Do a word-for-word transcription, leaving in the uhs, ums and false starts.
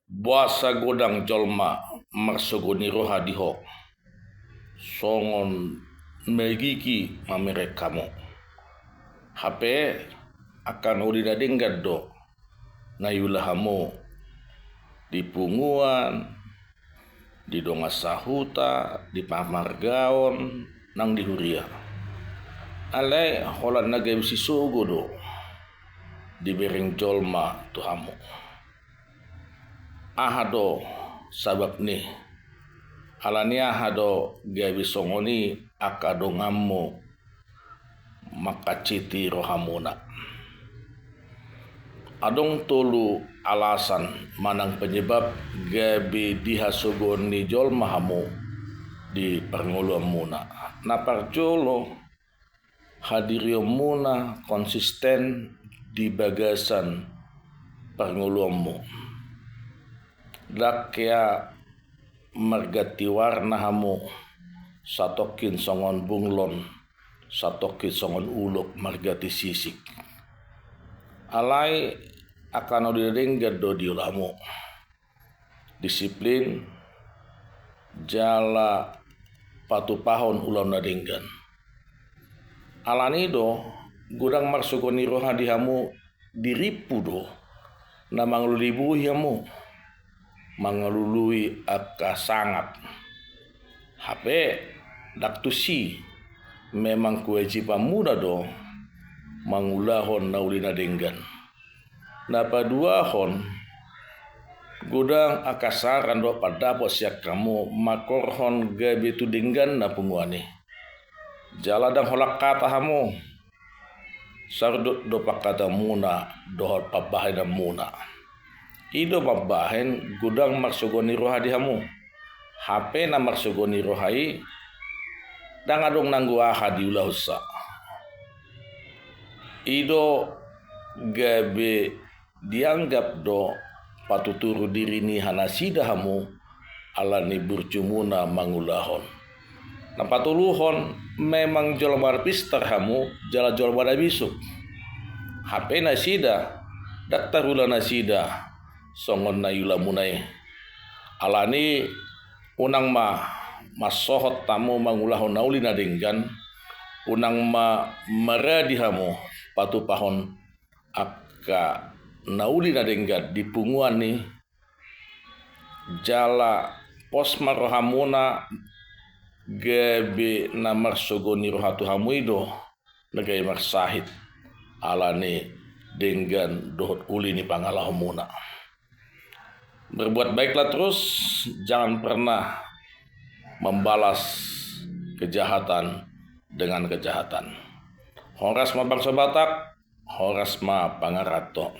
Boasa godang jolma marsogo ni roha di ho, songon magigi mamereng hamu? Hape angka na uli na denggan do na iula hamu di punguan, di dongan sahuta, di pamargaon, nang di huria. Alai holan na gabe sisogo do dibereng jolma tu hamu. Aha do sabab ni? Ala ni aha do gabe songon i angka donganmu mangkansiti rohamuna? Adong tolu alasan manang penyebab gabe dihasogohon ni jolma hamu di parngoluanmuna. Na parjolo, hadirionmuna konsisten di bagasan parngoluanmu. Ndang hea marganti warna hamu, satongkin songon bunglon, satongkin songon ulok marganti sisik. Alai angka na uli na denggan do diula hamu. Disiplin jala patupahon ulaon na denggan. Ala ni do godang marsogo ni roha di hamu, dirimpu do na mangalului bohi hamu, mangalului angka sangap. Hape ndang tusi, memang kewajibanmuna do mangulahon na uli na denggan. Na paduahon, godang angka saran dohot pandapot sian hamu mangkorhon gabe tu dengganna punguan i. Jala ndang holan hata hamu, sardot do pangkataonmuna dohot pambahenanmuna. I do mambahen godang marsogo ni roha di hamu. Hape na marsogo ni roha i ndang adong nanggo aha diulahonsa. I do gabe dianggap do patuturu diri ni hanasida hamu ala ni burjumuna mangulahon. Na patoluhon, memang jolma na pintor hamu jala jolma na bisuk. Hape nasida ndang tarula nasida songon na iulamuna i. Ala ni unang ma mansohot hamu mangulahon na uli na denggan, unang ma maradi hamu patupahon angka na uli na denggan di punguan i, jala pos ma rohamuna gabe na marsogo ni roha tu hamu i do na gabe marsahit ala ni denggan dohot uli ni pangalaomuna. Berbuat baiklah terus, jangan pernah membalas kejahatan dengan kejahatan. Horas ma bangso Batak, horas ma pangaranto.